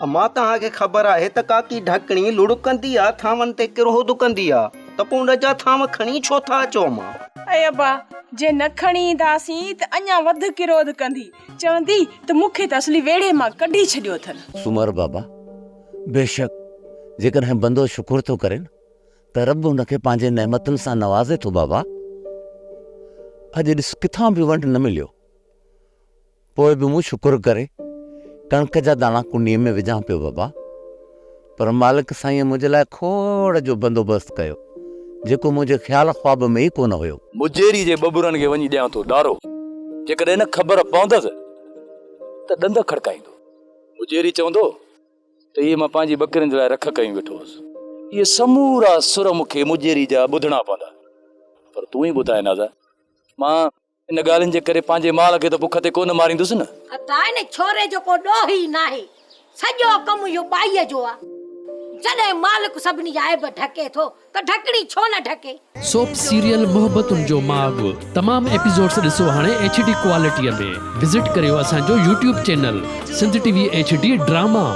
امان توهان کي خبر آهي ته ڪاڪي ڍڪڻي لڙ ڪندي آ، ٿانون تي ڪروڌ ڪندي آ، ته پوء ان جا ٿانو کڻي ڇو ٿا اچو امان؟ اي ابا، جي نه کڻي اينداسين ته اڃا وڌ ڪروڌ ڪندي، چوندي ته مون کي ته اصلي ويڙهي مان ڪڍي ڇڏيو اٿن. سومر بابا، بيشڪ جيڪڏهن بندو شڪر ٿو ڪري نه ته رب ان کي پنهنجي نعمتن سان نوازي ٿو بابا. اڄ ڏس ڪٿان به ونڊ نه مليو. پوء به مون شڪر ڪري ڪڻڪ جا داڻا ڪنڊيء ۾ وجهان پيو بابا. پر مالڪ سائينء منهنجي لاء کوڙ جو بندوبست ڪيو، جيڪو منهنجي خيال خواب ۾ ئي ڪونه هيو. مجيري جي ٻٻرن کي وڃي ڏيان ٿو ڏارو، جيڪڏهن نه خبر پوندس ته ڏند کڙڪائيندو. مجيري چوندو ته اهي مان پنهنجي ٻڪرين جي لاء رک ڪيون ويٺو هوس. اهي سمورا سر مون کي مجيري جا ٻڌڻا پوندا. پر تون ئي ٻڌاء نازا، مان ان ڳالهين جي ڪري پنهنجي مال کي ته بک تي ڪو نه ماريندس نه؟ ادا ان ڇوري جو ڪو ڏوهه ئي ناهي. سڄو ڪم اهو ٻائيء جو آ. جڏهن مالڪ سڀني جا عيب ڍڪي ٿو ته ڍڪڻي ڇو نه ڍڪي؟ سوپ سيريل محبتن جو ماڳ تمام ايپيسوڊس ڏسو هاڻي ايڇ ڊي ڪوالٽيء ۾ وزٽ ڪريو اسان جو YouTube channel Sindh T V H D drama.